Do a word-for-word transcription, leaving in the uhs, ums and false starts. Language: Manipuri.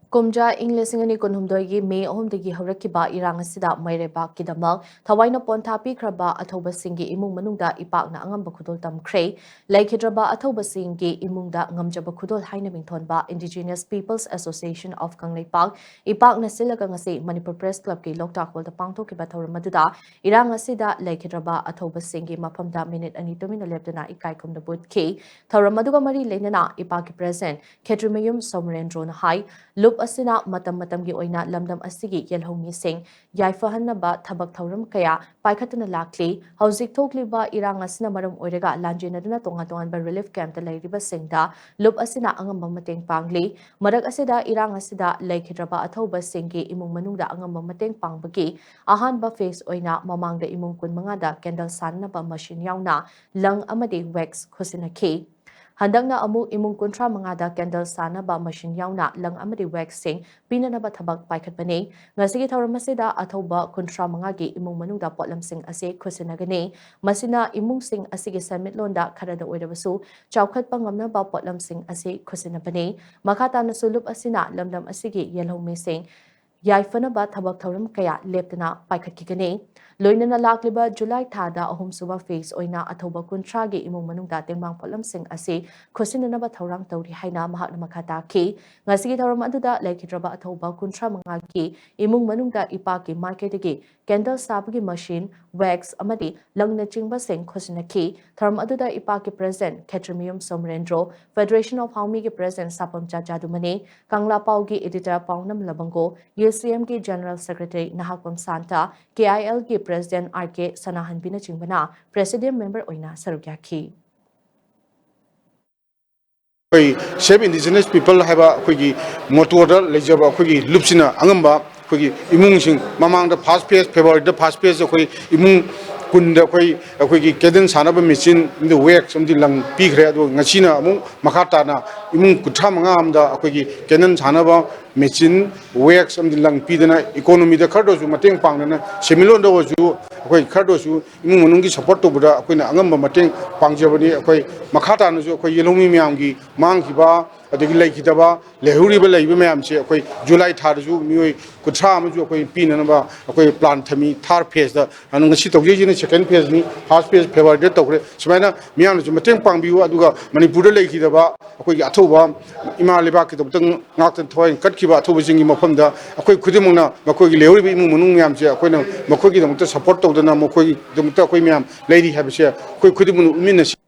ꯀꯨꯝꯖꯥ ꯏꯪ ꯂꯤꯁꯤꯡ ꯑꯅꯤ ꯀꯨꯟꯍꯨꯝꯗꯣꯏꯒꯤ ꯃꯦ ꯑꯍꯨꯝꯗꯒꯤ ꯍꯧꯔꯛꯈꯤꯕ ꯏꯔꯥꯡ ꯑꯁꯤꯗ ꯃꯩꯔꯩꯕꯥꯛꯀꯤꯗꯃꯛ ꯊꯋꯥꯏꯅ ꯄꯣꯟꯊꯥ ꯄꯤꯈ꯭ꯔꯕ ꯑꯊꯧꯕꯁꯤꯡꯒꯤ ꯏꯃꯨꯡ ꯃꯅꯨꯡꯗ ꯏꯄꯥꯛꯅ ꯑꯉꯝꯕ ꯈꯨꯗꯣꯜ ꯇꯝꯈ꯭ꯔꯦ꯫ ꯂꯩꯈꯤꯗ꯭ꯔꯕ ꯑꯊꯧꯕꯁꯤꯡꯒꯤ ꯏꯃꯨꯡꯗ ꯉꯝꯖꯕ ꯈꯨꯗꯣꯜ ꯍꯥꯏꯅ ꯃꯤꯡꯊꯣꯟꯕ Indigenous Peoples Association of Kangleipak, ꯏꯄꯥꯛꯅ ꯁꯤꯜꯂꯒ ꯉꯁꯤ ꯃꯅꯤꯄꯨꯔ ꯄ꯭ꯔꯦꯁ ꯀ꯭ꯂꯕꯀꯤ ꯂꯣꯛꯇꯥꯛ ꯍꯣꯜꯗ ꯄꯥꯡꯊꯣꯛꯈꯤꯕ ꯊꯧꯔꯝ ꯑꯗꯨꯗ ꯏꯔꯥꯡ ꯑꯁꯤꯗ ꯂꯩꯈꯤꯗ꯭ꯔꯕ ꯑꯊꯧꯕꯁꯤꯡꯒꯤ ꯃꯐꯝꯗ ꯃꯤꯅꯤꯠ ꯑꯅꯤ ꯇꯨꯃꯤꯟꯅ ꯂꯦꯞꯇꯨꯅ ꯏꯀꯥꯏ ꯈꯨꯝꯅꯕ ꯎꯠꯈꯤ꯫ ꯊꯧꯔꯝ ꯑꯗꯨꯒ ꯃꯔꯤ ꯂꯩꯅꯅ ꯏꯄꯥꯛꯀꯤ ꯄ꯭ꯔꯦꯁꯤꯗꯦꯟꯠ ꯈꯦꯇ꯭ꯔꯤꯃꯌꯨꯝ ꯁꯣꯃꯔꯦꯟꯗ꯭ꯔꯣꯅ ꯍꯥꯏ, ꯂꯨꯞ ꯑꯁꯤꯅ ꯃꯇꯝ ꯃꯇꯝꯒꯤ ꯑꯣꯏꯅ ꯂꯝꯗꯝ ꯑꯁꯤꯒꯤ ꯌꯦꯜꯍꯧꯃꯤꯁꯤꯡ ꯌꯥꯏꯐꯍꯟꯅꯕ ꯊꯕꯛ ꯊꯧꯔꯝ ꯀꯌꯥ ꯄꯥꯏꯈꯠꯇꯨꯅ ꯂꯥꯛꯂꯤ꯫ ꯍꯧꯖꯤꯛ ꯊꯣꯛꯂꯤꯕ ꯏꯔꯥꯡ ꯑꯁꯤꯅ ꯃꯔꯝ ꯑꯣꯏꯔꯒ ꯂꯥꯟꯖꯦꯟꯅꯗꯨꯅ ꯇꯣꯉꯥꯟ ꯇꯣꯉꯥꯟꯕ ꯔꯤꯂꯤꯐ ꯀꯦꯝꯞꯇ ꯂꯩꯔꯤꯕꯁꯤꯡꯗ ꯂꯨꯞ ꯑꯁꯤꯅ ꯑꯉꯝꯕ ꯃꯇꯦꯡ ꯄꯥꯡꯂꯤ꯫ ꯃꯔꯛ ꯑꯁꯤꯗ ꯏꯔꯥꯡ ꯑꯁꯤꯗ ꯂꯩꯈꯤꯗ꯭ꯔꯕ ꯑꯊꯧꯕꯁꯤꯡꯒꯤ ꯏꯃꯨꯡ ꯃꯅꯨꯡꯗ ꯑꯉꯝꯕ ꯃꯇꯦꯡ ꯄꯥꯡꯕꯒꯤ ꯑꯍꯥꯟꯕ ꯐꯦꯖ ꯑꯣꯏꯅ ꯃꯃꯥꯡꯗ ꯏꯃꯨꯡ ꯀꯨꯟꯃꯉꯥꯗ ꯀꯦꯟꯗꯜ ꯁꯥꯅꯅꯕ ꯃꯁꯤꯟ ꯌꯥꯎꯅ ꯂꯪ ꯑꯃꯗꯤ ꯋꯦꯛꯁ ꯈꯨꯠꯁꯤꯟꯅꯈꯤ꯫ ꯍꯟꯗꯛꯅ ꯑꯃꯨꯛ ꯏꯃꯨꯡ ꯀꯨꯟꯊ꯭ꯔꯥ ꯃꯉꯥꯗ ꯀꯦꯟꯗꯜ ꯁꯥꯅꯕ ꯃꯁꯤꯟ ꯌꯥꯎꯅ ꯂꯪ ꯑꯃꯗꯤ ꯋꯦꯛꯁꯁꯤꯡ ꯄꯤꯅꯅꯕ ꯊꯕꯛ ꯄꯥꯏꯈꯠꯄꯅꯤ꯫ ꯉꯁꯤꯒꯤ ꯊꯧꯔꯝ ꯑꯁꯤꯗ ꯑꯊꯧꯕ ꯀꯨꯟꯊ꯭ꯔꯥ ꯃꯉꯥꯒꯤ ꯏꯃꯨꯡ ꯃꯅꯨꯡꯗ ꯄꯣꯠꯂꯝꯁꯤꯡ ꯑꯁꯤ ꯈꯨꯠꯁꯤꯟꯅꯒꯅꯤ꯫ ꯃꯁꯤꯅ ꯏꯃꯨꯡꯁꯤꯡ ꯑꯁꯤꯒꯤ ꯁꯦꯟꯃꯤꯠꯂꯣꯟꯗ ꯈꯔꯗ ꯑꯣꯏꯔꯕꯁꯨ ꯆꯥꯎꯈꯠꯄ ꯉꯝꯅꯕ ꯄꯣꯠꯂꯝꯁꯤꯡ ꯑꯁꯤ ꯈꯨꯠꯁꯤꯟꯅꯕꯅꯤ꯫ ꯃꯈꯥ ꯇꯥꯅꯁꯨ ꯂꯨꯞ ꯑꯁꯤꯅ ꯂꯝꯗꯝ ꯑꯁꯤꯒꯤ ꯌꯦꯜꯍꯧꯃꯤꯁꯤꯡ ꯌꯥꯏꯐꯅꯕ ꯊꯕꯛ ꯊꯧꯔꯝ ꯀꯌꯥ ꯂꯦꯞꯇꯅ ꯄꯥꯏꯈꯠꯈꯤꯒꯅꯤ꯫ ꯂꯣꯏꯅꯅ ꯂꯥꯛꯂꯤꯕ ꯖꯨꯂꯥꯏ ꯊꯥꯗ ꯑꯍꯨꯝꯁꯨꯕ ꯐꯦꯖ ꯑꯣꯏꯅ ꯑꯊꯧꯕ ꯀꯨꯟꯊ꯭ꯔꯥꯒꯤ ꯏꯃꯨꯡ ꯃꯅꯨꯡꯗ ꯇꯦꯡꯕꯥꯡ ꯄꯣꯠꯂꯝꯁꯤꯡ ꯑꯁꯤ ꯈꯨꯠꯁꯤꯟꯅꯅꯕ ꯊꯧꯔꯥꯡ ꯇꯧꯔꯤ ꯍꯥꯏꯅ ꯃꯍꯥꯛꯅ ꯃꯈꯥ ꯇꯥꯈꯤ꯫ ꯉꯁꯤꯒꯤ ꯊꯧꯔꯝ ꯑꯗꯨꯗ ꯂꯩꯈꯤꯗ꯭ꯔꯕ ꯑꯊꯧꯕ ꯀꯨꯟꯊ꯭ꯔꯥ ꯃꯉꯥꯒꯤ ꯏꯃꯨꯡ ꯃꯅꯨꯡꯗ ꯏꯄꯥꯛꯀꯤ ꯃꯥꯏꯀꯩꯗꯒꯤ ꯀꯦꯟꯗꯜ ꯁꯥꯕꯒꯤ ꯃꯁꯤꯟ, ꯋꯦꯛꯁ ꯑꯃꯗꯤ ꯂꯪꯅꯆꯤꯡꯕꯁꯤꯡ ꯈꯨꯠꯁꯤꯟꯅꯈꯤ꯫ ꯊꯧꯔꯝ ꯑꯗꯨꯗ ꯏꯄꯥꯛꯀꯤ president Khetrimayum Somorendro, Federation of Howmiꯒꯤ ꯄ꯭ꯔꯦꯁꯤꯗꯦꯟꯠ ꯁꯥꯄꯝꯆꯥ ꯖꯥꯗꯨꯃꯅꯤ, ꯀꯪꯂꯥꯄꯥꯎꯒꯤ editor Paonam Labango, U C ꯑꯦꯝꯒꯤ general secretary Nahakpam Shanta, K I ꯑꯦꯜꯒꯤ ꯄ꯭ꯔꯦꯁꯤꯗꯦꯟꯠ ꯑꯥꯔ ꯀꯦ ꯁꯅꯥꯍꯟꯕꯤꯅꯆꯤꯡꯕꯅ ꯄ꯭ꯔꯦꯁꯤꯗꯤꯌꯝ ꯃꯦꯝꯕꯔ ꯑꯣꯏꯅ ꯁꯔꯨꯛ ꯌꯥꯈꯤ꯫ ꯑꯩꯈꯣꯏ ꯁꯦꯞ ꯏꯟꯗꯤꯖꯤꯅꯁ ꯄꯤꯄꯜ ꯍꯥꯏꯕ ꯑꯩꯈꯣꯏꯒꯤ ꯃꯣꯇꯣꯗ ꯂꯩꯖꯕ ꯑꯩꯈꯣꯏꯒꯤ ꯂꯨꯞꯁꯤꯅ ꯑꯉꯝꯕ ꯑꯩꯈꯣꯏꯒꯤ ꯏꯃꯨꯡꯁꯤꯡ, ꯃꯃꯥꯡꯗ ꯐꯥꯔꯁ ꯐꯦꯖ, ꯐꯦꯕ꯭ꯔꯨꯋꯥꯔꯤꯗ ꯐꯥꯔꯁ ꯐꯦꯖ ꯑꯩꯈꯣꯏ ꯏꯃꯨꯡ ꯀꯨꯟꯗ ꯑꯩꯈꯣꯏ ꯑꯩꯈꯣꯏꯒꯤ ꯀꯦꯟꯗꯜ ꯁꯥꯅꯕ ꯃꯦꯆꯤꯟ ꯑꯃꯗꯤ ꯋꯦꯛꯁ ꯑꯃꯗꯤ ꯂꯪ ꯄꯤꯈ꯭ꯔꯦ꯫ ꯑꯗꯨꯒ ꯉꯁꯤꯅ ꯑꯃꯨꯛ ꯃꯈꯥ ꯇꯥꯅ ꯏꯃꯨꯡ ꯀꯨꯟꯊ꯭ꯔꯥ ꯃꯉꯥ ꯑꯃꯗ ꯑꯩꯈꯣꯏꯒꯤ ꯀꯦꯟꯗꯜ ꯁꯥꯅꯕ ꯃꯦꯆꯤꯟ, ꯋꯦꯛꯁ ꯑꯃꯗꯤ ꯂꯪ ꯄꯤꯗꯅ ꯏꯀꯣꯅꯣꯃꯤꯗ ꯈꯔꯗ ꯑꯣꯏꯔꯁꯨ ꯃꯇꯦꯡ ꯄꯥꯡꯗꯅ, ꯁꯦꯟꯃꯤꯠꯂꯣꯟꯗ ꯑꯣꯏꯔꯁꯨ ꯑꯩꯈꯣꯏ ꯈꯔꯗ ꯑꯣꯏꯔꯁꯨ ꯏꯃꯨꯡ ꯃꯅꯨꯡꯒꯤ ꯁꯄꯣꯔꯠ ꯇꯧꯕꯗ ꯑꯩꯈꯣꯏꯅ ꯑꯉꯝꯕ ꯃꯇꯦꯡ ꯄꯥꯡꯖꯕꯅꯤ꯫ ꯑꯩꯈꯣꯏ ꯃꯈꯥ ꯇꯥꯅꯁꯨ ꯑꯩꯈꯣꯏ ꯌꯦꯜꯍꯧꯃꯤ ꯃꯌꯥꯝꯒꯤ ꯃꯥꯡꯈꯤꯕ ꯑꯗꯒꯤ ꯂꯩꯈꯤꯗꯕ, ꯂꯩꯍꯧꯔꯤꯕ, ꯂꯩꯕ ꯃꯌꯥꯝꯁꯦ ꯑꯩꯈꯣꯏ ꯖꯨꯂꯥꯏ ꯊꯥꯗꯁꯨ ꯃꯤꯑꯣꯏ ꯀꯨꯟꯊ꯭ꯔꯥ ꯑꯃꯁꯨ ꯑꯩꯈꯣꯏ ꯄꯤꯅꯅꯕ ꯑꯩꯈꯣꯏ plan ꯊꯝꯃꯤ, third phaseꯇ꯫ ꯑꯗꯨ ꯉꯁꯤ ꯇꯧꯖꯩꯁꯤꯅ second phaseꯅꯤ, first phase Februaryꯗ ꯇꯧꯈ꯭ꯔꯦ꯫ ꯁꯨꯃꯥꯏꯅ ꯃꯤꯌꯥꯝꯅꯁꯨ ꯃꯇꯦꯡ ꯄꯥꯡꯕꯤꯌꯨ, ꯑꯗꯨꯒ ꯃꯅꯤꯄꯨꯔꯗ ꯂꯩꯈꯤꯗꯕ ꯑꯩꯈꯣꯏꯒꯤ ꯑꯊꯧꯕ ꯏꯃꯥ ꯂꯩꯕꯥꯛꯀꯤꯗꯃꯛꯇ ꯉꯥꯛꯇ ꯊꯋꯥꯏ ꯀꯠꯈꯤꯕ ꯑꯊꯧꯕꯁꯤꯡꯒꯤ ꯃꯐꯝꯗ ꯑꯩꯈꯣꯏ ꯈꯨꯗꯤꯡꯃꯛꯅ ꯃꯈꯣꯏꯒꯤ ꯂꯩꯍꯧꯔꯤꯕ ꯏꯃꯨꯡ ꯃꯅꯨꯡ ꯃꯌꯥꯝꯁꯦ ꯑꯩꯈꯣꯏꯅ ꯃꯈꯣꯏꯒꯤꯗꯃꯛꯇ support ꯇꯧꯗꯅ ꯃꯈꯣꯏꯒꯤꯗꯃꯛꯇ ꯑꯩꯈꯣꯏ ꯃꯌꯥꯝ ꯂꯩꯔꯤ ꯍꯥꯏꯕꯁꯦ ꯑꯩꯈꯣꯏ ꯈꯨꯗꯤꯡꯃꯛꯅ ꯎꯠꯃꯤꯟꯅꯁꯤ꯫